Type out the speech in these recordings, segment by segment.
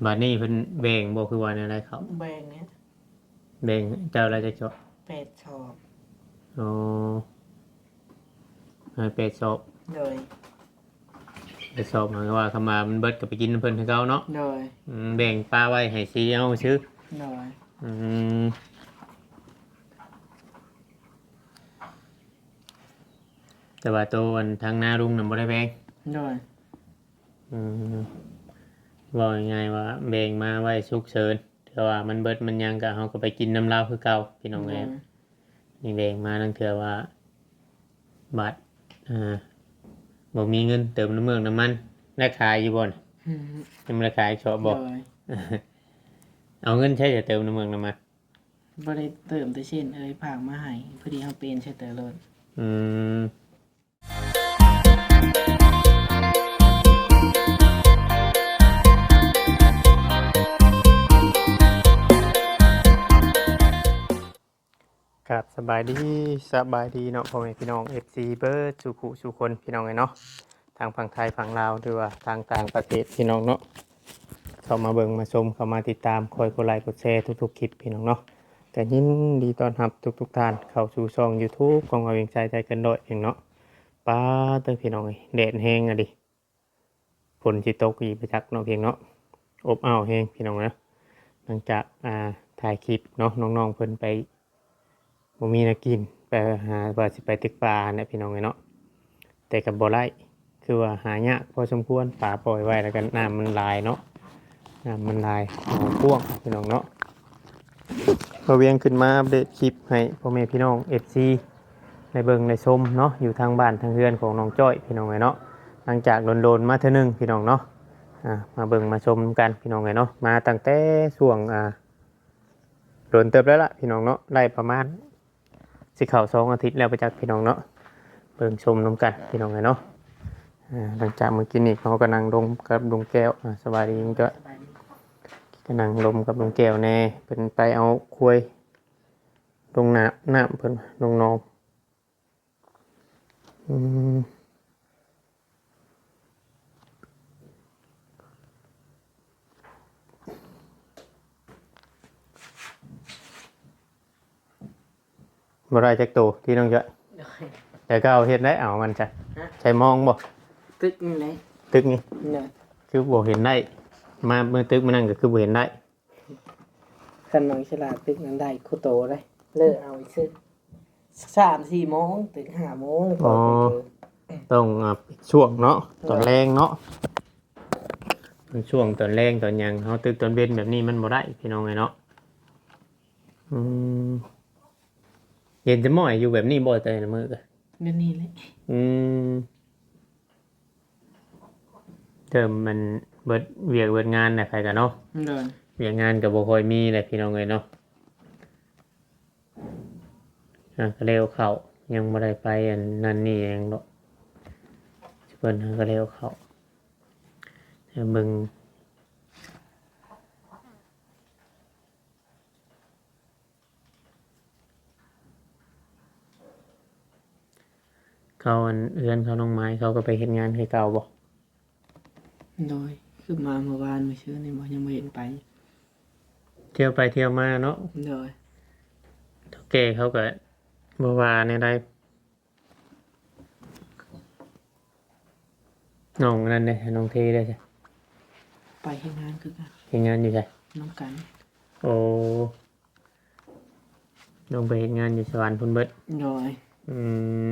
ບາດນີ້ເພິ່ນແບ່ງບໍ່ ຄືວ່າແນວໃດເຂົາ? ແບ່ງແຫຼະ ແບ່ງເຈົ້າລະຈັກຊອບ? ແປດຊອບ. ອໍ ໃຫ້ແປດຊອບ. ໂດຍ ແປດຊອບ ໝາຍຄວາມວ່າ ຄຳວ່າມັນເບິດກໍໄປກິນນຳເພິ່ນຄືເກົ່າເນາະ? ໂດຍ ອືມ ແບ່ງປະໄວ້ໃຫ້ຊີເອົາຊື່. ໂດຍ ອືມ ແຕ່ວ່າໂຕອັນທາງນາລຸງນະບໍ່ໄດ້ແບ່ງ? ໂດຍ ອືມ ເວົ້າງ່າຍໆວ່າແບ່ງມາໄວ້ສຸກເສີນ ເທື່ອວ່າມັນເບິດມັນຫຍັງກໍ ເຮົາກໍໄປກິນນຳລາວຄືເກົ່າ ພີ່ນ້ອງເອີຍ. ໂດຍ ນີ້ແບ່ງມາ ລາງເທື່ອວ່າບາດ ເອີ ບໍ່ມີເງິນເຕີມນ້ຳເມືອກນ້ຳມັນ. ໄດ້ຂາຍຢູ່ບໍ່ນີ້? ອືມ ຍັງບໍ່ໄດ້ຂາຍຊອບບໍ່? ໂດຍ ເອົາເງິນໃສໄປເຕີມນ້ຳເມືອກນ້ຳມັນ? ບໍ່ໄດ້ເຕີມແຕ່ເຊັ່ນເອີຍ ຝາກມາໃຫ້ ພໍດີເຮົາປ່ຽນໃສ່ເຕີໂລດ. ອືມ ຄາບ ສະບາຍດີ ສະບາຍດີເນາະ ພໍ່ແມ່ພີ່ນ້ອງ ເອັຟຊີ ເບິດສູ່ຜູ້ສູ່ຄົນ ພີ່ນ້ອງເອີຍເນາະ. ທາງຝັ່ງໄທຝັ່ງລາວ ຫຼືວ່າທາງຕ່າງປະເທດ ພີ່ນ້ອງເນາະ ເຂົ້າມາເບິ່ງມາຊົມ ເຂົ້າມາຕິດຕາມ ຄອຍກົດໄລກົດແຊທຸກໆຄລິບ ພີ່ນ້ອງເນາະ. ກະຍິນດີຕ້ອນຮັບທຸກໆທ່ານເຂົ້າສູ່ຊ່ອງ YouTube ຂອງເຮົາ ວຽງໄຊໄທເກີນຮ້ອຍ ພີ່ນ້ອງເນາະ. ປາດເຕີ ພີ່ນ້ອງເອີຍ ແດດແຮງອີ່ຫຼີ ຝົນຊິຕົກອີກບໍ່ຈັກເນາະ ພຽງເນາະ. ອົບອ້າວແຮງ ພີ່ນ້ອງເອີຍ ຫຼັງຈາກ ອ່າ ຖ່າຍຄລິບເນາະ ນ້ອງໆເພິ່ນໄປ ບໍ່ມີແນວກິນ ໄປຫາວ່າຊິໄປຕຶກປາຫັ້ນແຫຼະ ພີ່ນ້ອງເອີຍເນາະ. ແຕ່ກໍບໍ່ໄດ້ ຄືວ່າຫາຍາກພໍສົມຄວນ ປາປ່ອຍໄວ້ ແລ້ວກໍນ້ຳມັນຫຼາຍເນາະ ນ້ຳມັນຫຼາຍ ໜອງກວ້າງ ພີ່ນ້ອງເນາະ. ບ່າວວຽງຂຶ້ນມາອັບເດດຄລິບໃຫ້ພໍ່ແມ່ພີ່ນ້ອງ ເອັຟຊີ ໄດ້ເບິ່ງໄດ້ຊົມເນາະ ຢູ່ທາງບ້ານທາງເຮືອນຂອງນ້ອງຈ້ອຍ ພີ່ນ້ອງເອີຍເນາະ. ຫຼັງຈາກດົນໆມາເທື່ອໜຶ່ງ ພີ່ນ້ອງເນາະ ອ່າ ມາເບິ່ງມາຊົມນຳກັນ ພີ່ນ້ອງເອີຍເນາະ. ມາຕັ້ງແຕ່ຊ່ວງ ອ່າ ດົນເຕີບແລ້ວລະ ພີ່ນ້ອງເນາະ ໄດ້ປະມານ ຊິເຂົ້າສອງອາທິດແລ້ວປະຈັກ ພີ່ນ້ອງເນາະ. ເບິ່ງຊົມນຳກັນ ພີ່ນ້ອງເອີຍເນາະ. ອ່າ ຫຼັງຈາກມື້ກີ້ນີ້ ເຮົາກໍນັ່ງລົມກັບລຸງແກ້ວ ອ່າ ສະບາຍດີລຸງແກ້ວ. ສະບາຍດີ. ກໍນັ່ງລົມກັບລຸງແກ້ວແດ່ ເພິ່ນໄປເອົາຄວາຍລົງນ້ຳ ນ້ຳເພິ່ນ ລົງໜອງ. ອືມ ບໍ່ໄດ້ຈັກໂຕຕິນ້ອງຈ້ອຍ? ໂດຍ ແຕ່ເກົ່າເຮັດໄດ້ເອົາມັນຊະ. ຮະ? ໃສ່ມອງບໍ່? ຕຶກນີ້ແຫຼະ ຕຶກນີ້. ໂດຍ ຄືບໍ່ເຫັນໄດ້ ມາມື້ຕຶກມື້ນັ້ນກໍຄືບໍ່ເຫັນໄດ້. ຄັນນ້ອງສະຫຼາດຕຶກນັ້ນໄດ້ຄູ່ໂຕເດ້ ເລີກເອົາຊື່ ສາມສີ່ໂມງ ຕຶກຫ້າໂມງ. ອໍ ຕ້ອງ ອ່າ ຊ່ວງເນາະ ຕອນແລງເນາະ ເປັນຊ່ວງຕອນແລງຕອນຫຍັງ ເຮົາຕຶກຕອນເວັນແບບນີ້ມັນບໍ່ໄດ້ ພີ່ນ້ອງເອີຍເນາະ. ອືມ ເຢັນຈະໝ້ອຍຢູ່ແບບນີ້ບໍ່ແຕ່ລະມື້? ແບບນີ້ແຫຼະ. ອືມ ເລີ່ມມັນເບິດວຽກເບິດງານແຫຼະ ໃຜກະເນາະ. ໂດຍ ວຽກງານກະບໍ່ຄ່ອຍມີແຫຼະ ພີ່ນ້ອງເອີຍເນາະ. ຫາກະແລ້ວເຂົ້າ ຍັງບໍ່ໄດ້ໄປອັນນັ້ນນີ້ຫຍັງດອກ ເພິ່ນຫາກະແລ້ວເຂົ້າ ໃຫ້ເບິ່ງ. ເຂົາ ອັນ ເຮືອນເຂົານ້ອງໄມ້ ເຂົາກໍໄປເຮັດງານຄືເກົ່າບໍ່? ໂດຍ ຄືມາເມື່ອວານມື້ຊືນນີ້ບໍ່ ຍັງບໍ່ເຫັນໄປ ທ່ຽວໄປທ່ຽວມາເນາະ. ໂດຍ ເຖົ້າແກ່ເຂົາກໍບໍ່ວ່າແນວໃດ. ນ້ອງອັນນັ້ນເດ້ ນ້ອງເທເດ້? ໄປເຮັດງານຄືກັນ. ເຮັດງານຢູ່ໃສ? ນຳກັນ. ໂອ້ ນ້ອງໄປເຮັດງານຢູ່ສະຫວັນພຸ້ນເບິດ. ໂດຍ ອືມ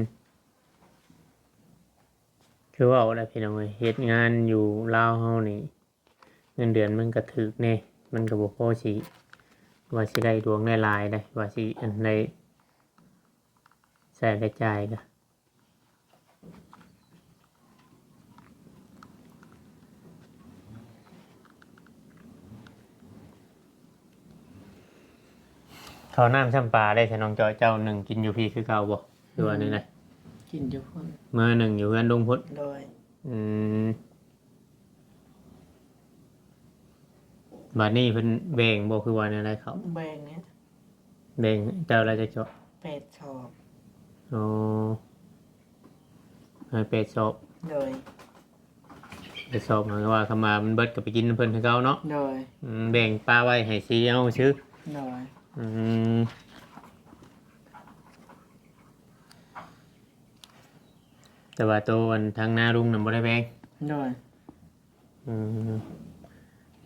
ຄືເວົ້າແຫຼະພີ່ນ້ອງເອີຍ ເຮັດງານຢູ່ລາວເຮົານີ້ ເງິນເດືອນມັນກະຖືກແດ່ ມັນກະບໍ່ພໍຊິ ວ່າຊິໄດ້ດວງໄດ້ຫຼາຍໃດ໋ ວ່າຊິອັນໃດ ໃຊ້ໄດ້ຈ່າຍກະ ເຂົ້ານ້ຳຊ້ຳປາໄດ້ຊະ ນ້ອງຈ້ອຍ ເຈົ້າໜຶ້ງກິນຢູ່ພີ້ຄືເກົ່າບໍ່ ຫຼືວ່າແນວໃດ? ກິນຢູ່ພຸ້ນ ມາໜຶ້ງຢູ່ເຮືອນລຸງພຸ້ນ. ໂດຍ ອືມ ບາດນີ້ເພິ່ນແບ່ງບໍ່ ຄືວ່າແນວໃດເຂົາ? ແບ່ງແຫຼະ ແບ່ງ ເຈົ້າລະຈັກຊອບ? ແປດຊອບ. ອໍ ໃຫ້ແປດຊອບ. ໂດຍ ເຮັດຊອບ ໝາຍຄວາມວ່າ ຄຳວ່າມັນເບິດກໍໄປກິນນຳເພິ່ນຄືເກົ່າເນາະ. ໂດຍ. ອືມ ແບ່ງປະໄວ້ໃຫ້ສີ່ເອົາຊື່. ໂດຍ. ອືມ ແຕ່ວ່າໂຕອັນທາງນາລຸງນັ້ນບໍ່ໄດ້ແບ່ງ. ໂດຍ. ອືມ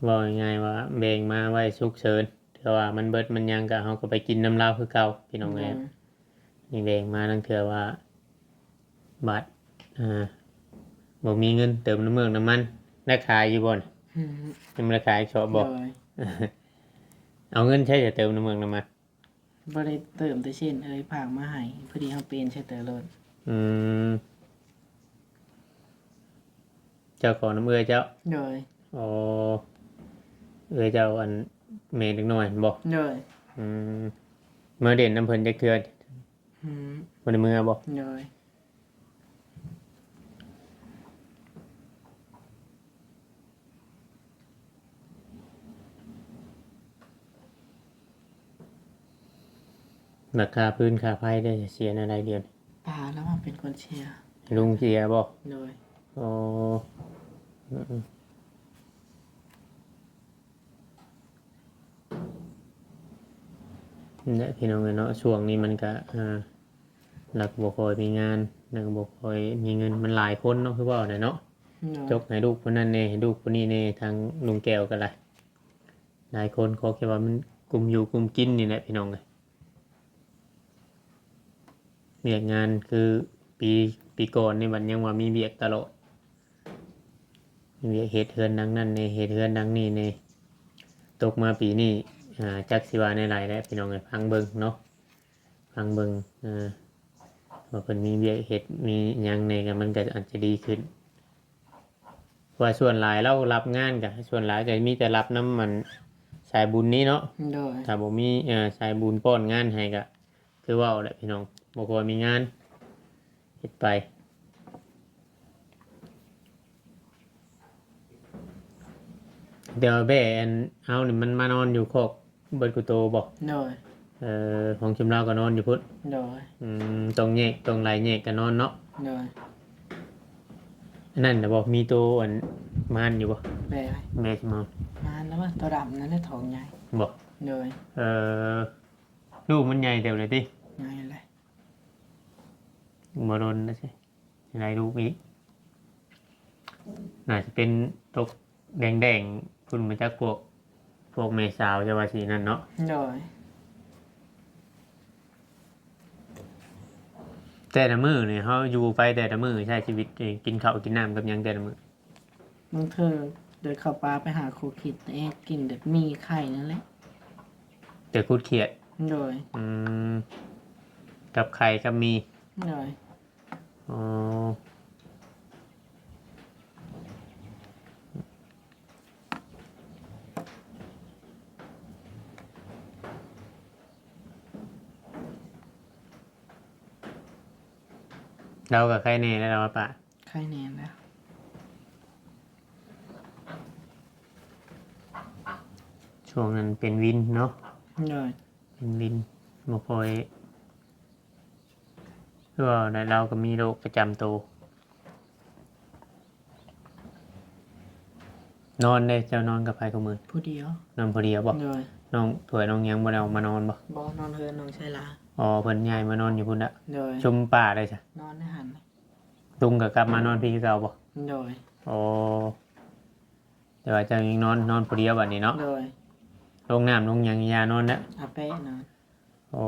ເວົ້າງ່າຍໆວ່າແບ່ງມາໄວ້ສຸກເສີນ ເທື່ອວ່າມັນເບິດມັນຫຍັງກໍ ເຮົາກໍໄປກິນນຳລາວຄືເກົ່າ ພີ່ນ້ອງເອີຍ. ໂດຍ. ນີ້ແບ່ງມາ ລາງເທື່ອວ່າບາດ ອ່າ ບໍ່ມີເງິນເຕີມນ້ຳເມືອກນ້ຳມັນ ໄດ້ຂາຍຢູ່ບໍ່? ອືມ ຍັງບໍ່ໄດ້ຂາຍຊອບບໍ່? ໂດຍ. ເອົາເງິນໃສຈະເຕີມນ້ຳເມືອກນ້ຳມັນ? ບໍ່ໄດ້ເຕີມ ແຕ່ເຊັ່ນເອີຍຝາກມາໃຫ້ ພໍດີເຮົາປ່ຽນໃສ່ເຕີໂລດ. ອືມ ເຈົ້າຂໍນຳເອື້ອຍເຈົ້າ? ໂດຍ. ອໍ ເອື້ອຍເຈົ້າອັນແມ່ເດັກນ້ອຍແມ່ນບໍ່? ໂດຍ. ອືມ ເມືອຫຼິ້ນນຳເພິ່ນຈັກເທື່ອ? ອືມ ບໍ່ໄດ້ເມືອບໍ່? ໂດຍ. ແລ້ວຄ່າຟືນຄ່າໄຟເດ້ ເສຍແນວໃດດຽວນີ້? ປ້າລະວ່າເປັນຄົນເສຍ. ລຸງເສຍບໍ່? ໂດຍ. ອໍ ອືມໆ. ນັ້ນແຫຼະພີ່ນ້ອງເອີຍເນາະ ຊ່ວງນີ້ມັນກະ ອ່າ ລັກບໍ່ຄ່ອຍມີງານ ແລ້ວກໍບໍ່ຄ່ອຍມີເງິນ ມັນຫຼາຍຄົນເນາະ ຄືເວົ້າແຫຼະເນາະ. ໂດຍ. ຈົກໃຫ້ລູກຜູ້ນັ້ນແດ່ ໃຫ້ລູກຜູ້ນີ້ແດ່ ທາງລຸງແກ້ວກໍໄດ້ ຫຼາຍຄົນ ຂໍແຄ່ວ່າມັນກຸມຢູ່ກຸມກິນນີ້ແຫຼະພີ່ນ້ອງເອີຍ. ວຽກງານຄືປີ ປີກ່ອນນີ້ບັດຍັງວ່າມີວຽກຕະຫຼອດ ວຽກເຮັດເຮືອນຫຼັງນັ້ນແດ່ ເຮັດເຮືອນຫຼັງນີ້ແດ່ ຕົກມາປີນີ້ ອ່າ ຈັກຊິວ່າແນວໃດແຫຼະພີ່ນ້ອງເອີຍ ຟັງເບິ່ງເນາະ ຟັງເບິ່ງ ອ່າ ວ່າເພິ່ນມີວຽກເຮັດ ມີຫຍັງແດ່ ກໍມັນກໍອາດຈະດີຂຶ້ນ. ວ່າສ່ວນຫຼາຍລາວຮັບງານກະ ສ່ວນຫຼາຍກະມີແຕ່ຮັບນຳອັນສາຍບຸນນີ້ເນາະ. ໂດຍ. ຖ້າບໍ່ມີ ເອີ ສາຍບຸນປ້ອນງານໃຫ້ກະ ຄືເວົ້າແຫຼະພີ່ນ້ອງ ບໍ່ຄ່ອຍມີງານເຮັດໄປ. ແຕ່ວ່າແບ້ອັນເຮົານີ້ມັນມານອນຢູ່ຄອກ ເບິດຄູ່ໂຕບໍ່? ໂດຍ. ເອີ ຂອງຊຸມລາວກໍນອນຢູ່ພຸ້ນ? ໂດຍ. ອືມ ຕ້ອງແຍກ ຕ້ອງໄລ່ແຍກກັນນອນເນາະ? ໂດຍ. ອັນນັ້ນນະບໍ່ ມີໂຕອັນມານຢູ່ບໍ່? ແບ້ ແບ້ຊິມາ ມານແລ້ວວ່າ ໂຕດຳນັ້ນແຫຼະທ້ອງໃຫຍ່. ບໍ່? ໂດຍ. ເອີ ລູກມັນໃຫຍ່ເຕີບແລ້ວຕິ? ໃຫຍ່ແລ້ວ. ບໍ່ດົນແລ້ວຊິ ໄດ້ລູກອີກ ໜ້າຈະເປັນຕົກແດງໆ ພຸ້ນ ມາຈາກພວກ ພວກແມ່ສາວ ຈະວ່າຊິນັ້ນເນາະ. ໂດຍ. ແຕ່ລະມື້ນີ້ ເຮົາຢູ່ໄປແຕ່ລະມື້ ໃຊ້ຊີວິດ ກິນເຂົ້າກິນນ້ຳກັບຫຍັງແຕ່ລະມື້? ບາງເທື່ອໄດ້ເຂົ້າປ່າໄປຫາຂົວຂິດແອກກິນແບບໝີ່ໄຂ່ນັ້ນແຫຼະ ແຕ່ຂຸດຂຽດ. ໂດຍ. ອືມ ກັບໄຂ່ກັບໝີ່. ໂດຍ. ອໍ ລາວກໍໄຄແນ່ແລ້ວ ລາວວ່າປ້າ. ໄຄແນ່ແລ້ວ. ຊ່ວງນັ້ນເປັນວິນເນາະ. ໂດຍ. ເປັນວິນ ບໍ່ຄ່ອຍ ຄືວ່າແຫຼະ ລາວກໍມີໂລກປະຈຳໂຕ. ນອນເດ້ ເຈົ້ານອນກັບໃຜຄູ່ມື້? ຜູ້ດຽວ. ນອນຜູ້ດຽວບໍ່? ໂດຍ. ນ້ອງຖ້ວຍນ້ອງຫຍັງບໍ່ໄດ້ເອົາມານອນບໍ່? ບໍ່ ນອນເຮືອນນ້ອງຊາຍລາ. ອໍ ເພິ່ນຍ້າຍມານອນຢູ່ພຸ້ນລະ. ໂດຍ. ຊຸມປ້າເດ້ຊະ? ນອນໃນຫັ້ນ. ລຸງກໍກັບມານອນພີ້ຄືເກົ່າບໍ່? ໂດຍ. ອໍ ແຕ່ວ່າເຈົ້າຍັງນອນ ນອນຜູ້ດຽວບັດນີ້ເນາະ? ໂດຍ. ລົງນ້ຳລົງຫຍັງຢ່ານອນນະ? ອາແປະນອນ. ໂອ້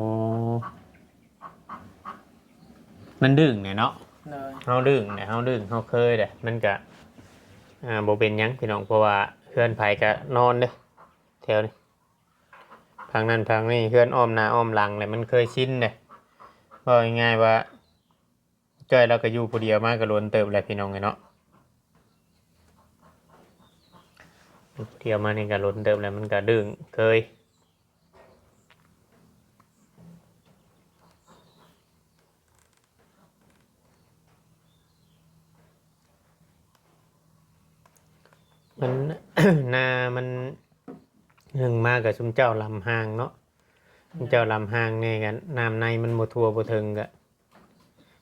ມັນດຶງແຫຼະເນາະ. ໂດຍ. ເຮົາດຶງແຫຼະ ເຮົາດຶງ ເຮົາເຄີຍແຫຼະ ມັນກະ ອ່າ ບໍ່ເປັນຫຍັງພີ່ນ້ອງ ເພາະວ່າເຮືອນໃຜກະນອນເດ້ ແຖວນີ້ ທາງນັ້ນທາງນີ້ ເຮືອນອ້ອມໜ້າອ້ອມຫຼັງແຫຼະ ມັນເຄີຍຊິນເດ້. ເວົ້າງ່າຍໆວ່າ ຈ້ອຍລາວກໍຢູ່ຜູ້ດຽວມາກໍດົນເຕີບແລ້ວພີ່ນ້ອງເອີຍເນາະ ຢູ່ຜູ້ດຽວມານີ້ກໍດົນເຕີບແລ້ວ ມັນກໍດຶງເຄີຍ ມັນ ນາມັນ ໜຶ່ງມາກໍຊຸມເຈົ້າລຳຮ່າງເນາະ ຊຸມເຈົ້າລຳຮ່າງແດ່ ກໍນ້ຳໃນມັນບໍ່ທົ່ວບໍ່ເຖິງ ກໍ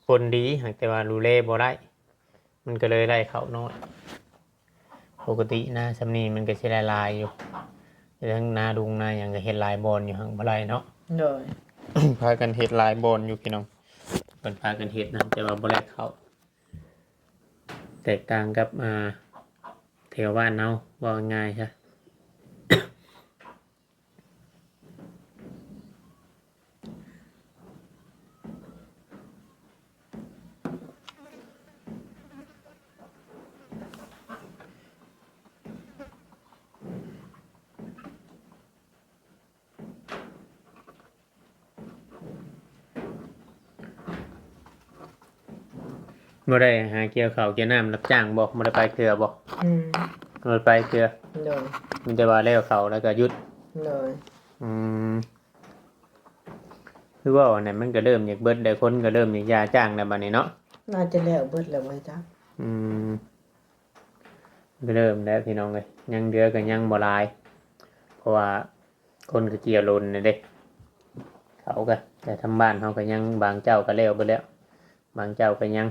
ຜົນດີ ຫາກແຕ່ວ່າດູແລບໍ່ໄດ້ ມັນກໍເລີຍໄດ້ເຂົ້ານ້ອຍ. ປົກກະຕິນາຊ່ຳນີ້ມັນກໍຊິຫຼາຍໆຢູ່ ແຕ່ທັງນາດຸງນາຫຍັງກໍເຮັດຫຼາຍບ່ອນຢູ່ ຫັ່ງບໍ່ຫຼາຍເນາະ. ໂດຍ ພາກັນເຮັດຫຼາຍບ່ອນຢູ່ພີ່ນ້ອງ ເພິ່ນພາກັນເຮັດນະ ແຕ່ວ່າບໍ່ໄດ້ເຂົ້າ ແຕກຕ່າງກັບ ອ່າ ແຖວບ້ານເຮົາ ເວົ້າງ່າຍໆຊະ. ບໍ່ໄດ້ຫາກ່ຽວເຂົ້າກ່ຽວນ້ຳ ຮັບຈ້າງບໍ່? ບໍ່ໄດ້ໄປເທື່ອບໍ່? ອືມ ບໍ່ໄດ້ໄປເທື່ອ. ໂດຍ ມີແຕ່ວ່າແລ້ວເຂົ້າແລ້ວກໍຢຸດ. ໂດຍ ອືມ ຄືເວົ້າອັນນັ້ນ ມັນກໍເລີ່ມຢາກເບິດແລ້ວ ຄົນກໍເລີ່ມຢາກຢ່າຈ້າງແລ້ວບັດນີ້ເນາະ. ໜ້າຈະແລ້ວເບິດແລ້ວໄວຈັກ. ອືມ ເລີ່ມແລ້ວພີ່ນ້ອງເອີຍ ຍັງເຫຼືອກໍຍັງບໍ່ຫຼາຍ ເພາະວ່າຄົນກໍກ່ຽວຫຼົ່ນແລ້ວເດ້ ເຂົາກໍ ແຕ່ທາງບ້ານເຮົາກໍຍັງ ບາງເຈົ້າກໍແລ້ວເບິດແລ້ວ ບາງເຈົ້າກໍຍັງ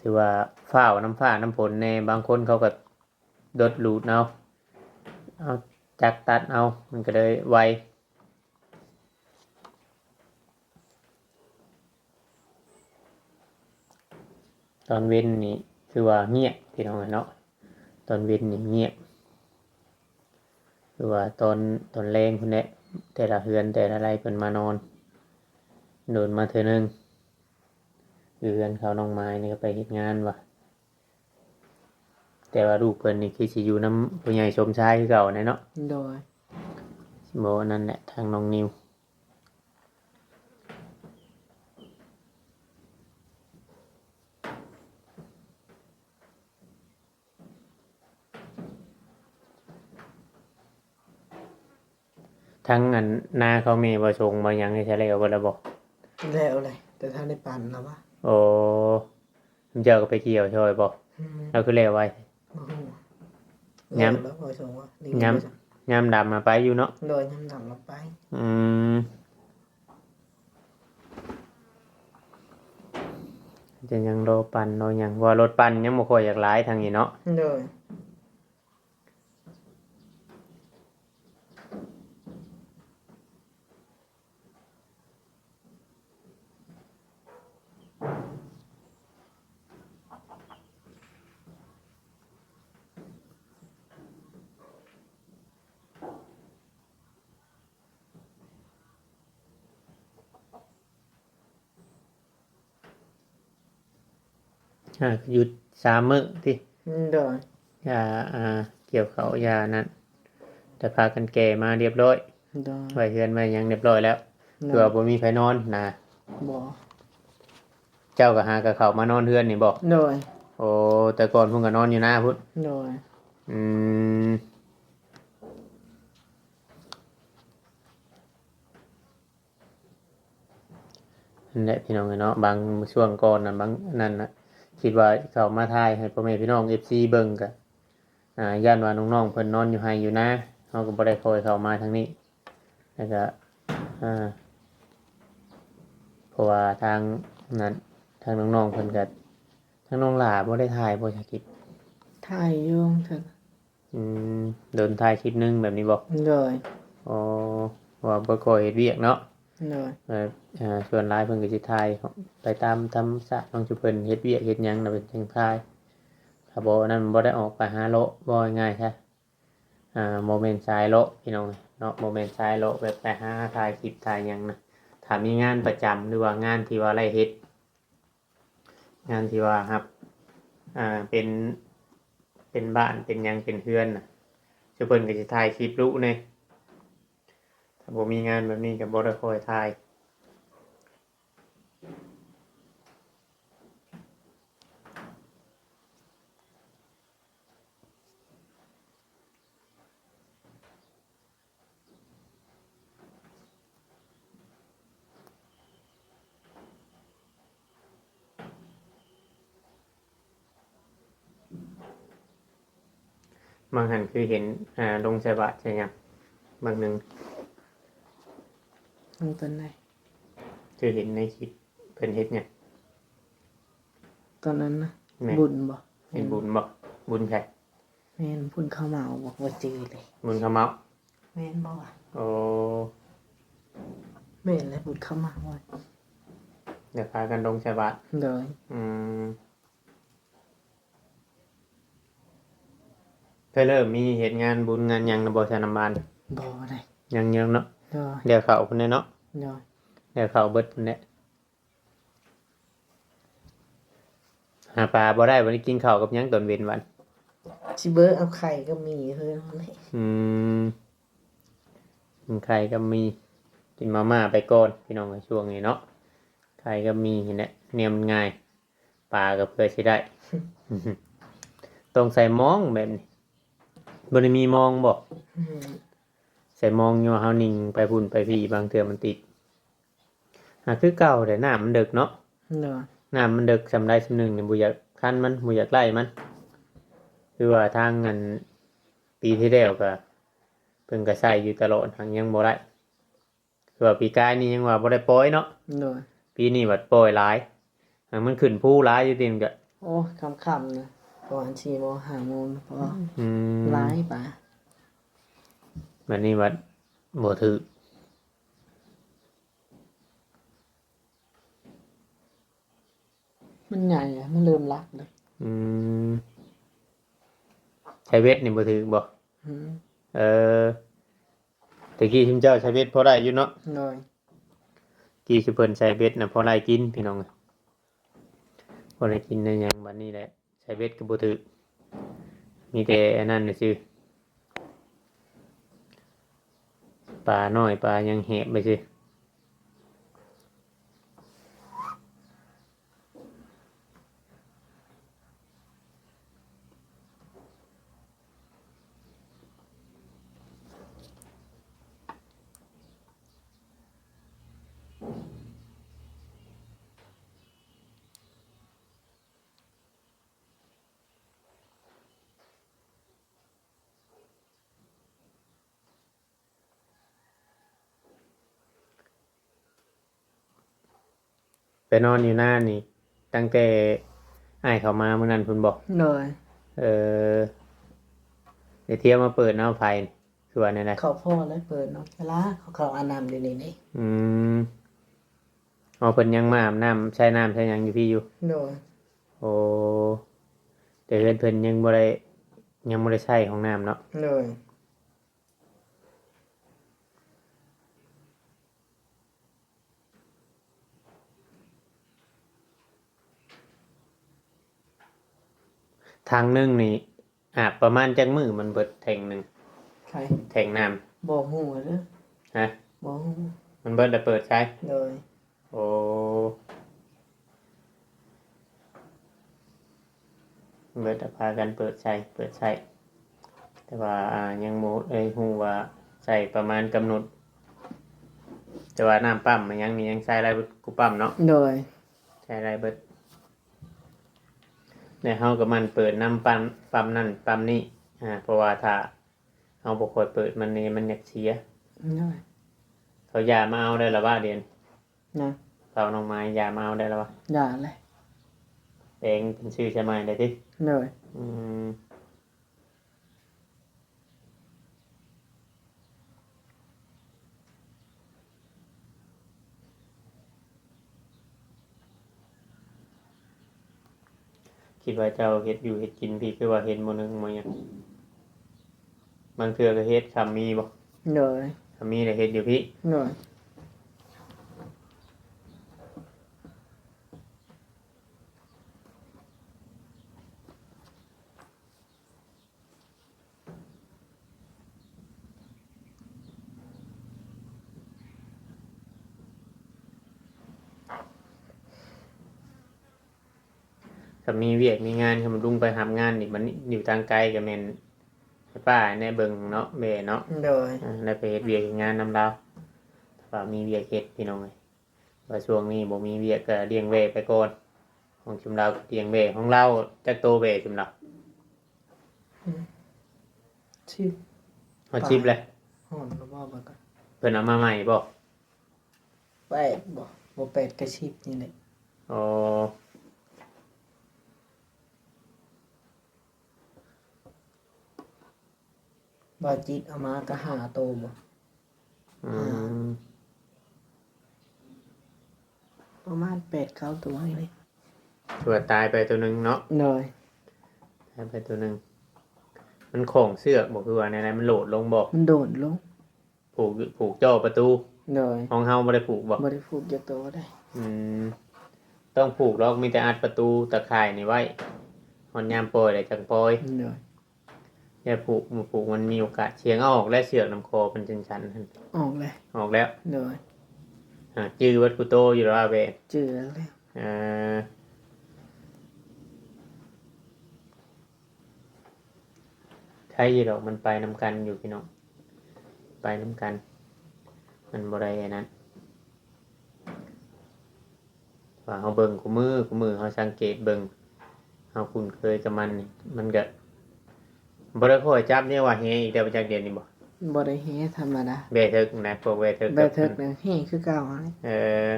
ຖືວ່າຟ້າວນຳຟ້ານຳຝົນແດ່ ບາງຄົນເຂົາກໍດົດລູດເອົາ ເອົາຈັກຕັດເອົາ ມັນກໍເລີຍໄວ. ຕອນເວັນນີ້ຄືວ່າງຽບພີ່ນ້ອງເອີຍເນາະ ຕອນເວັນນີ້ງຽບ ຄືວ່າຕອນ ຕອນແລງພຸ້ນແຫຼະ ແຕ່ລະເຮືອນແຕ່ລະໄລ່ເພິ່ນມານອນ ໂດນມາເທື່ອໜຶ່ງ. ເຮືອນເຂົານ້ອງມາຍນີ້ກໍໄປເຮັດງານວ່າ ແຕ່ວ່າລູກເພິ່ນນີ້ຄືຊິຢູ່ນຳຜູ້ໃຫຍ່ສົມຊາຍຄືເກົ່າແຫຼະເນາະ. ໂດຍ ບໍ່ ນັ້ນແຫຼະ ທາງນ້ອງນິວ ທັງອັນນາເຂົາແມ່ບໍ່ສົງບໍ່ຫຍັງນີ້ ໃຊ້ແລ້ວເບິດແລ້ວບໍ່? ແລ້ວແຫຼະ ແຕ່ທັນໄດ້ປັ່ນນະວະ. ໂອ້ ເຈົ້າກໍໄປກ່ຽວຊ່ອຍບໍ່? ອືມ ແລ້ວຄືແລ້ວໄວ? ບໍ່ຮູ້ ຍາມ ແລ້ວບໍ່ສົ່ງວະ ຍາມ ຍາມດຳມາໄປຢູ່ເນາະ. ໂດຍ ຍາມດຳມາໄປ. ອືມ ຈະຍັງລໍປັ່ນລໍຫຍັງ ເພາະວ່າລົດປັ່ນຍັງບໍ່ຄ່ອຍຢາກຫຼາຍທາງນີ້ເນາະ. ໂດຍ. ອ່າ ຢຸດສາມມື້ຕິ? ໂດຍ. ຢ່າ ອ່າ ກ່ຽວເຂົ້າຢ່ານັ້ນ ແຕ່ພາກັນແກ່ມາຮຽບຮ້ອຍ. ໂດຍ. ໄວ້ເຮືອນໄວ້ຫຍັງຮຽບຮ້ອຍແລ້ວ. ໂດຍ. ຄືວ່າບໍ່ມີໃຜນອນນະ? ບໍ່. ເຈົ້າກໍຫາກໍເຂົ້າມານອນເຮືອນນີ້ບໍ່? ໂດຍ. ໂອ້ ແຕ່ກ່ອນພຸ້ນກໍນອນຢູ່ນາພຸ້ນ? ໂດຍ. ອືມ. ນັ້ນແຫຼະພີ່ນ້ອງເອີຍເນາະ ບາງຊ່ວງກ່ອນນະ ບາງນັ້ນນະ ຄິດວ່າເຂົ້າມາຖ່າຍໃຫ້ພໍ່ແມ່ພີ່ນ້ອງເອັຟຊີເບິ່ງ ກະ ອ່າ ຢ້ານວ່ານ້ອງໆເພິ່ນນອນຢູ່ໄຮ່ຢູ່ນາ ເຮົາກໍບໍ່ໄດ້ຄ່ອຍເຂົ້າມາທາງນີ້ ແລ້ວກະ ອ່າ ເພາະວ່າທາງນັ້ນ ທາງນ້ອງໆເພິ່ນກະ ທາງນ້ອງຫຼ້າບໍ່ໄດ້ຖ່າຍບໍ່ ຊາວກິດ? ຖ່າຍຢູ່ເຖິງ ອືມ ດົນຖ່າຍຄລິບໜຶ່ງແບບນີ້ບໍ່? ໂດຍ. ອໍ ວ່າບໍ່ຄ່ອຍເຮັດວຽກເນາະ. ໂດຍ. ແບບ ເອີ ສ່ວນຫຼາຍເພິ່ນກໍຊິຖ່າຍໄປຕາມທຳມະຊາດຂອງເພິ່ນ ເຮັດວຽກເຮັດຫຍັງນະ ເພິ່ນຈັ່ງຖ່າຍ ຖ້າບໍ່ນັ້ນບໍ່ໄດ້ອອກໄປຫາເລາະ ເວົ້າງ່າຍໆຊະ ອ່າ ບໍ່ແມ່ນສາຍເລາະພີ່ນ້ອງເນາະ ບໍ່ແມ່ນສາຍເລາະແບບໄປຫາຖ່າຍຄລິບຖ່າຍຫຍັງນະ ຖ້າມີງານປະຈຳ ຫຼືວ່າງານທີ່ວ່າໄດ້ເຮັດ ງານທີ່ວ່າຮັບ ອ່າ ເປັນ ເປັນບ້ານ ເປັນຫຍັງ ເປັນເຮືອນນະ ເພິ່ນກໍຊິຖ່າຍຄລິບລຸແດ່ ຖ້າບໍ່ມີງານແບບນີ້ກໍບໍ່ໄດ້ຄ່ອຍຖ່າຍ. ບາງຫັ້ນຄືເຫັນ ອ່າ ລົງໃສ່ບາດໃສ່ຫຍັງ ບາງໜຶ່ງ ເອົາຕອນໃດ? ຄືເຫັນໃນຄລິບເພິ່ນເຮັດຫຍັງ? ຕອນນັ້ນນະ ແມ່ນ ບຸນບໍ່? ເຮັດບຸນບໍ່? ບຸນໃສ? ແມ່ນ ບຸນເຂົ້າເໝົາບໍ່? ບໍ່ຈື່ເລີຍ. ບຸນເຂົ້າເໝົາ? ແມ່ນບໍ່ວະ? ໂອ້ ແມ່ນແຫຼະ ບຸນເຂົ້າເໝົາ. ດຽວພາກັນລົງໃສ່ບາດ. ໂດຍ. ອືມ ເຄີຍເລີ່ມມີເຮັດງານບຸນງານຫຍັງແລ້ວບໍ່ ຊາວນ້ຳຫວານ? ບໍ່ໄດ໋. ຍັງໆເນາະ. ໂດຍ. ດຽວເຂົ້າພຸ້ນແຫຼະເນາະ. ໂດຍ. ດຽວເຂົ້າເບິດພຸ້ນແຫຼະ. ຫາປາບໍ່ໄດ້ ບັດນີ້ກິນເຂົ້າກັບຫຍັງຕອນເວັນບັດ? ຊິເບິ່ງເອົາໄຂ່ກັບໝີ່ເຮີ້ນແຫຼະ. ອືມ ກິນໄຂ່ກັບໝີ່ ກິນມາມ່າໄປກ່ອນ ພີ່ນ້ອງເອີຍ ຊ່ວງນີ້ເນາະ. ໄຂ່ກັບໝີ່ຫັ້ນແຫຼະ ແນວມັນງ່າຍ. ປາກໍເພື່ອຊິໄດ້ ຕ້ອງໃສ່ມອງແບບນີ້. ບໍ່ໄດ້ມີມອງບໍ່? ອືມ ໃສ່ມອງຢູ່ ເຮົານິ່ງໄປພຸ້ນໄປພີ້ ບາງເທື່ອມັນຕິດ. ຫາຄືເກົ່າແຫຼະ ນ້ຳມັນເດິກເນາະ. ໂດຍ. ນ້ຳມັນເດິກສ່ຳໃດສ່ຳໜຶ່ງນີ້ ບໍ່ຢາກຄັນມັນ ບໍ່ຢາກໄລ່ມັນ. ຄືວ່າທາງອັນ ປີທີ່ແລ້ວກໍ ເພິ່ນກໍໃສ່ຢູ່ຕະຫຼອດ ຫາກຍັງບໍ່ໄດ້. ຄືວ່າປີກາຍນີ້ຍັງວ່າບໍ່ໄດ້ປ່ອຍເນາະ. ໂດຍ. ປີນີ້ບັດປ່ອຍຫຼາຍ ຫາກມັນຂຶ້ນພູຫຼາຍຢູ່ຕິ ມັນກະ ໂອ້ ຄ່ຳໆນະ ປະມານສີ່ໂມງຫ້າໂມງ ເພາະວ່າ ອືມ ຫຼາຍປາ. ບັດນີ້ບັດບໍ່ຖືກ. ມັນໃຫຍ່ ມັນເລີ່ມຫຼັກເລີຍ. ອືມ ໃຊ້ເບັດນີ້ບໍ່ຖືກບໍ່? ອືມ ເອີ ແຕ່ກີ້ຊຸມເຈົ້າໃຊ້ເບັດພໍໄດ້ຢູ່ເນາະ. ໂດຍ. ກີ້ຊຸມເພິ່ນໃຊ້ເບັດນະ ພໍໄດ້ກິນ ພີ່ນ້ອງ ພໍໄດ້ກິນໄດ້ຫຍັງ. ບັດນີ້ແຫຼະ ໃຊ້ເບັດກໍບໍ່ຖືກ ມີແຕ່ອັນນັ້ນຊື່ ປານ້ອຍ ປາຫຍັງແຫບໄປຊື່. ໄປນອນຢູ່ນານີ້ ຕັ້ງແຕ່ອ້າຍເຂົ້າມາມື້ນັ້ນພຸ້ນບໍ່? ໂດຍ. ເອີ ໄດ້ທຽວມາເປີດເນາະ ໄຟ ຄືວ່າແນວໃດ? ເຂົ້າພໍແລ້ວເປີດເນາະ ເວລາເຂົາເຂົ້າອາບນ້ຳຢູ່ນີ້ເດ້. ອືມ ອໍ ເພິ່ນຍັງມາອາບນ້ຳ ໃຊ້ນ້ຳໃຊ້ຫຍັງຢູ່ພີ້ຢູ່? ໂດຍ. ໂອ້ ແຕ່ເຮືອນເພິ່ນຍັງບໍ່ໄດ້ ຍັງບໍ່ໄດ້ໃຊ້ຫ້ອງນ້ຳເນາະ? ໂດຍ. ຖັງໜຶ່ງນີ້ອາບປະມານຈັກມື້ມັນເບິດແທ້ງໜຶ່ງ? ໃຜ? ແທ້ງນ້ຳ. ບໍ່ຮູ້ເດີ. ຮະ? ບໍ່ຮູ້. ມັນເບິດແລ້ວເປີດໃຊ້? ໂດຍ. ໂອ້ ເບິດແລ້ວພາກັນເປີດໃຊ້ ເປີດໃຊ້ ແຕ່ວ່າ ອ່າ ຍັງບໍ່ໄດ້ຮູ້ວ່າໃຊ້ປະມານກຳນົດ ແຕ່ວ່ານ້ຳປ້ຳຫຍັງນີ້ຍັງໃຊ້ໄດ້ເບິດ ກູປ້ຳເນາະ. ໂດຍ. ໃຊ້ໄດ້ເບິດ ແລະເຮົາກໍໝັ່ນເປີດນຳປ້ຳ ປ້ຳນັ້ນປ້ຳນີ້ ອ່າ ເພາະວ່າຖ້າ ເຮົາບໍ່ຄ່ອຍເປີດມັນນີ້ ມັນຢາກເສຍ. ໂດຍ. ເຂົາຢາມາເອົາໄດ້ລະວະດຽວນີ້? ນະ? ເຂົານ້ອງໄມ້ຢາມາເອົາໄດ້ລະວະ? ຢາແຫຼະ. ແປງເປັນຊື່ໃສ່ໃໝ່ໄດ້ຕິ? ໂດຍ. ອືມ. ຄິດວ່າເຈົ້າເຮັດຢູ່ເຮັດກິນພີ້ ຄືວ່າເຫັນບໍ່ໜຶ່ງບໍ່ຫຍັງ ບາງເທື່ອກໍເຮັດ ຄຳມີບໍ່? ໂດຍ. ຄຳມີແລ້ວເຮັດຢູ່ພີ້? ໂດຍ. ຖ້າມີວຽກມີງານ ຄັນລຸງໄປຮັບງານນີ້ ມັນຢູ່ທາງໄກກໍແມ່ນໃຫ້ປ້າແນ່ເບິ່ງເນາະ ແມ່ເນາະ. ໂດຍ. ອ່າ ໄດ້ໄປເຮັດວຽກເຮັດງານນຳລາວ ຖ້າວ່າມີວຽກເຮັດ ພີ່ນ້ອງເອີຍ. ວ່າຊ່ວງນີ້ບໍ່ມີວຽກກໍລ້ຽງແບ້ໄປກ່ອນ ຂອງຊຸມລາວກໍລ້ຽງແບ້. ຂອງລາວຈັກໂຕແບ້ຊຸມລາວ? ອືມ ສິບ ຮອດສິບແລ້ວ. ຮອດແລ້ວບໍ່? ເພິ່ນເອົາມາໃໝ່ບໍ່? ແປດບໍ່? ບໍ່ແປດກໍສິບນີ້ແຫຼະ. ອໍ. ບໍ່ຈິດເອົາມາກໍຫ້າໂຕບໍ່? ອືມ ປະມານແປດເກົ້າໂຕນີ້ແຫຼະ. ຖືວ່າຕາຍໄປໂຕໜຶ່ງເນາະ. ໂດຍ ຕາຍໄປໂຕໜຶ່ງ. ມັນຂ້ອງເຊືອກບໍ່ ຄືວ່າແນວໃດ? ມັນໂດດລົງບໍ່? ມັນໂດດລົງ. ຜູກ ຜູກຈໍ້ປະຕູ. ໂດຍ ຂອງເຮົາບໍ່ໄດ້ຜູກບໍ່? ບໍ່ໄດ້ຜູກຈັກໂຕເດ້. ອືມ ຕ້ອງຜູກດອກ ມີແຕ່ອັດປະຕູຕາຂ່າຍນີ້ໄວ້ ຮອດຍາມປ່ອຍແລ້ວຈັ່ງປ່ອຍ. ໂດຍ ຢ່າຜູກ ບໍ່ຜູກມັນມີໂອກາດສ່ຽງ. ເອົາອອກແລ້ວ ເຊືອກນຳຄໍເປັນຊັ້ນໆ ອອກແລ້ວ ອອກແລ້ວ. ໂດຍ ອ່າ ຈື່ເບິດຄູ່ໂຕຢູ່ແລ້ວວ່າແບບ ຈື່ແລ້ວ. ເອີ ໄຄຢູ່ດອກ ມັນໄປນຳກັນຢູ່ພີ່ນ້ອງ ໄປນຳກັນ ມັນບໍ່ໄດ້ອັນນັ້ນ. ວ່າເຮົາເບິ່ງຄູ່ມື້ ຄູ່ມື້ເຮົາສັງເກດເບິ່ງ ເຮົາຄຸ້ນເຄີຍກັບມັນນີ້ ມັນກະບໍ່ໄດ້ຄ່ອຍຈັບແນວວ່າແຫອີກແລ້ວ ໄປຈັກດຽວນີ້ບໍ່? ບໍ່ໄດ້ແຫ ທຳມະດາ ແບເຖິກນະ ພວກແບເຖິກ ແບເຖິກນະ ແຫຄືເກົ່າຫັ້ນແຫຼະ. ເອີ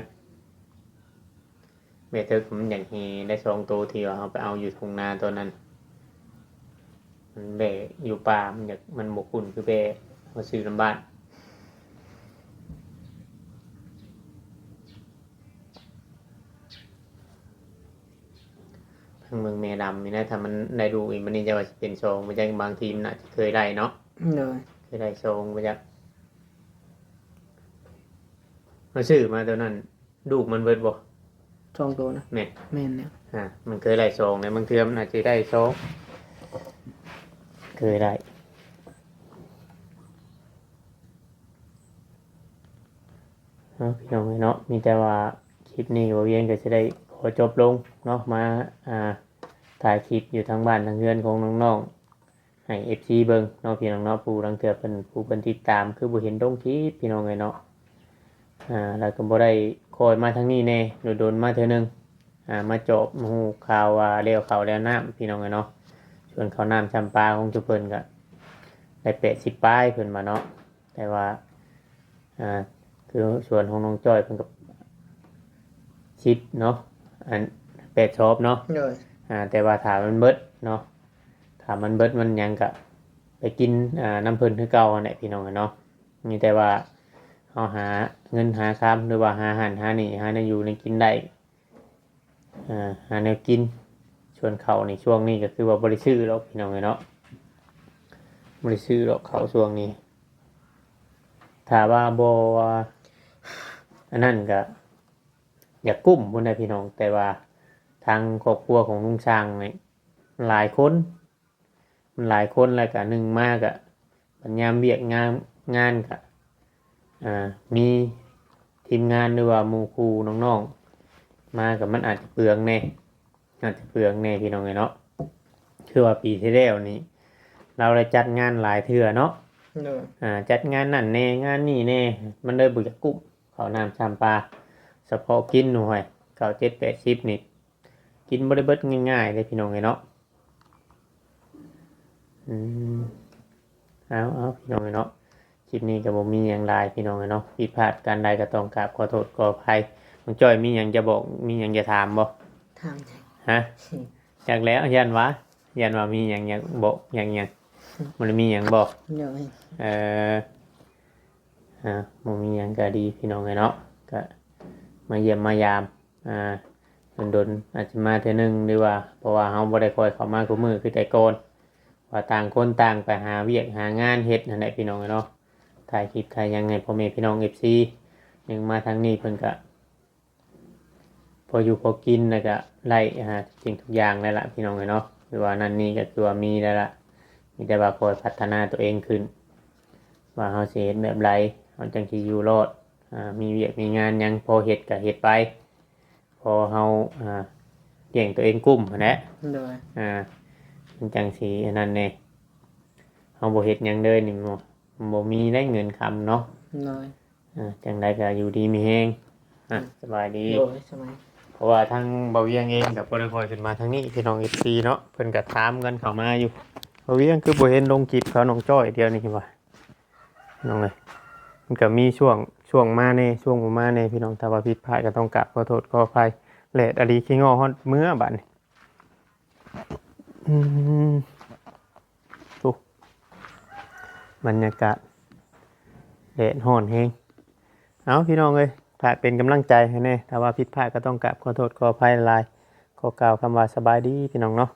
ແບເຖິກມັນຢາກແຫໄດ້ສອງໂຕ ທີ່ວ່າເຮົາໄປເອົາຢູ່ທົ່ງນາຕອນນັ້ນ. ມັນແບຢູ່ປ່າ ມັນຢາກ ມັນບໍ່ຄຸ້ນຄືແບມາຊື້ນຳບ້ານ. ທາງເມືອງແມ່ດຳນີ້ນະ ຖ້າມັນໄດ້ລູກອີກ ມັນນີ້ຈະວ່າຊິເປັນສອງບໍ່ຈັກ ບາງທີມັນອາດຈະເຄີຍໄດ້ເນາະ. ໂດຍ ເຄີຍໄດ້ສອງບໍ່ຈັກ. ເຮົາຊື້ມາໂຕນັ້ນ ລູກມັນເບິດບໍ່? ສອງໂຕນະ. ແມ່ນ ແມ່ນແລ້ວ. ອ່າ ມັນເຄີຍໄດ້ສອງແລ້ວ ບາງເທື່ອມັນອາດຈະໄດ້ສອງ ເຄີຍໄດ້. ເນາະ ພີ່ນ້ອງເອີຍເນາະ ມີແຕ່ວ່າຄລິບນີ້ ບໍ່ວຽງກໍຈະໄດ້ຂໍຈົບລົງເນາະ ມາ ອ່າ ຖ່າຍຄລິບຢູ່ທາງບ້ານທາງເຮືອນຂອງນ້ອງໆ ໃຫ້ເອັຟຊີເບິ່ງເນາະ ພີ່ນ້ອງເນາະ. ຜູ້ລາງເທື່ອເພິ່ນ ຜູ້ເພິ່ນຕິດຕາມ ຄືບໍ່ເຫັນລົງຄລິບ ພີ່ນ້ອງເອີຍເນາະ. ອ່າ ແລ້ວກໍບໍ່ໄດ້ຄ່ອຍມາທາງນີ້ແດ່ ດົນໆມາເທື່ອໜຶ່ງ ອ່າ ມາຈອບຮູ້ຂ່າວວ່າແລ້ວເຂົ້າແລ້ວນ້ຳ ພີ່ນ້ອງເອີຍເນາະ. ສວນເຂົ້ານ້ຳຊຳປາຂອງຊຸມເພິ່ນກໍໄດ້ແປດສິບປາຍ ເພິ່ນວ່າເນາະ. ແຕ່ວ່າ ອ່າ ຄືສວນຂອງນ້ອງຈ້ອຍເພິ່ນກໍສິບເນາະ ອັນ ແປດຊອບເນາະ. ໂດຍ ອ່າ ແຕ່ວ່າຖ້າມັນເບິດເນາະ ຖ້າມັນເບິດມັນຫຍັງກະໄປກິນ ອ່າ ນຳເພິ່ນຄືເກົ່າຫັ້ນແຫຼະ ພີ່ນ້ອງເອີຍເນາະ. ມີແຕ່ວ່າເຮົາຫາເງິນຫາຄຳ ຫຼືວ່າຫາຫັ້ນຫານີ້ ຫາແນວຢູ່ແນວກິນໄດ້ ອ່າ ຫາແນວກິນ. ສ່ວນເຂົ້ານີ້ ຊ່ວງນີ້ກໍຄືວ່າບໍ່ໄດ້ຊື້ດອກ ພີ່ນ້ອງເອີຍເນາະ ບໍ່ໄດ້ຊື້ດອກເຂົ້າຊ່ວງນີ້. ຖ້າວ່າບໍ່ອັນນັ້ນກໍຢາກກຸ້ມພຸ້ນນະ ພີ່ນ້ອງ. ແຕ່ວ່າທາງຄອບຄົວຂອງລຸງຊ່າງນີ້ຫຼາຍຄົນ ມັນຫຼາຍຄົນ ແລ້ວກະໜຶ່ງມາກະບັດຍາມວຽກງານ ງານກະ ອ່າ ມີທີມງານ ຫຼືວ່າໝູ່ຄູ່ນ້ອງໆມາ ກະມັນອາດຈະເປືອງແດ່ ອາດຈະເປືອງແດ່ ພີ່ນ້ອງເອີຍເນາະ. ຄືວ່າປີທີ່ແລ້ວນີ້ ລາວໄດ້ຈັດງານຫຼາຍເທື່ອເນາະ. ໂດຍ ອ່າ ຈັດງານນັ້ນແດ່ ງານນີ້ແດ່ ມັນເລີຍບໍ່ຢາກກຸ້ມ ເຂົ້ານ້ຳຊຳປາ ສະເພາະກິນ ໂອ້ຍ ເກົ້າ ເຈັດ ແປດ ສິບ ນີ້ ກິນບໍ່ໄດ້ເບິດງ່າຍໆເດ້ ພີ່ນ້ອງເອີຍເນາະ. ອືມ ເອົາ ເອົາ ພີ່ນ້ອງເອີຍເນາະ ຄລິບນີ້ກໍບໍ່ມີຫຍັງຫຼາຍ ພີ່ນ້ອງເອີຍເນາະ. ຜິດພາດການໃດກໍຕ້ອງກາບຂໍໂທດຂໍອະໄພ. ນ້ອງຈ້ອຍມີຫຍັງຈະບອກ ມີຫຍັງຈະຖາມບໍ່? ຖາມຫຍັງ? ຮະ? ຈັກແລ້ວ ຢ້ານວ່າ ຢ້ານວ່າມີຫຍັງຢາກບອກ ຢາກຫຍັງ ບໍ່ໄດ້ມີຫຍັງບໍ່? ໂດຍ ເອີ ອ່າ ບໍ່ມີຫຍັງກໍດີ ພີ່ນ້ອງເອີຍເນາະ. ກໍມາຢ້ຽມມາຢາມ ອ່າ ດົນໆອາດຈະມາເທື່ອໜຶ່ງ ຫຼືວ່າ ເພາະວ່າເຮົາບໍ່ໄດ້ຄ່ອຍເຂົ້າມາຄູ່ມື້ຄືແຕ່ກ່ອນ ວ່າຕ່າງຄົນຕ່າງໄປຫາວຽກຫາງານເຮັດຫັ້ນແຫຼະ ພີ່ນ້ອງເອີຍເນາະ. ຖ່າຍຄລິບຖ່າຍຫຍັງໃຫ້ພໍ່ແມ່ພີ່ນ້ອງເອັຟຊີ ໜຶ່ງມາທາງນີ້ເພິ່ນກະພໍຢູ່ພໍກິນ ແລ້ວກະໄດ້ ອ່າ ທຸກສິ່ງທຸກຢ່າງແລ້ວລະ ພີ່ນ້ອງເອີຍເນາະ. ຄືວ່ານັ້ນນີ້ກໍຄືວ່າມີແລ້ວລະ ມີແຕ່ວ່າຄ່ອຍພັດທະນາຕົວເອງຂຶ້ນ ວ່າເຮົາຊິເຮັດແບບໃດ ເຮົາຈັ່ງຊິຢູ່ລອດ. ອ່າ ມີວຽກມີງານຫຍັງພໍເຮັດກໍເຮັດໄປ ພໍເຮົາ ອ່າ ລ້ຽງຕົວເອງກຸ້ມຫັ້ນແຫຼະ. ໂດຍ ອ່າ ມັນຈັ່ງຊິອັນນັ້ນແດ່ ເຮົາບໍ່ເຮັດຫຍັງເລີຍນີ້ ບໍ່ ບໍ່ມີໄດ້ເງິນຄຳເນາະ. ໂດຍ ອ່າ ຈັ່ງໃດກໍຢູ່ດີມີແຮງ. ອ່າ ສະບາຍດີ. ໂດຍ ສະບາຍ. ເພາະວ່າທາງບ່າວວຽງເອງກໍບໍ່ໄດ້ຄ່ອຍຂຶ້ນມາທາງນີ້ ພີ່ນ້ອງເອັຟຊີເນາະ ເພິ່ນກໍຖາມກັນເຂົ້າມາຢູ່ ບ່າວວຽງຄືບໍ່ເຫັນລົງຄລິບເຂົາ ນ້ອງຈ້ອຍ ດຽວນີ້ວ່າ ນ້ອງເອີຍ ມັນກໍມີຊ່ວງ ຊ່ວງມາແດ່ ຊ່ວງບໍ່ມາແດ່ ພີ່ນ້ອງ. ຖ້າວ່າຜິດພາດກໍຕ້ອງກາບຂໍໂທດຂໍອະໄພ. ແດດອີ່ຫຼີ ຂີ້ງໍຮອດເມືອບາດນີ້. ອືມ ໂອ້ ບັນຍາກາດແດດຮ້ອນແຮງ. ເອົາ ພີ່ນ້ອງເອີຍ ຝາກເປັນກຳລັງໃຈໃຫ້ແດ່. ຖ້າວ່າຜິດພາດກໍຕ້ອງກາບຂໍໂທດຂໍອະໄພຫຼາຍ. ຂໍກ່າວຄຳວ່າສະບາຍດີ ພີ່ນ້ອງເນາະ.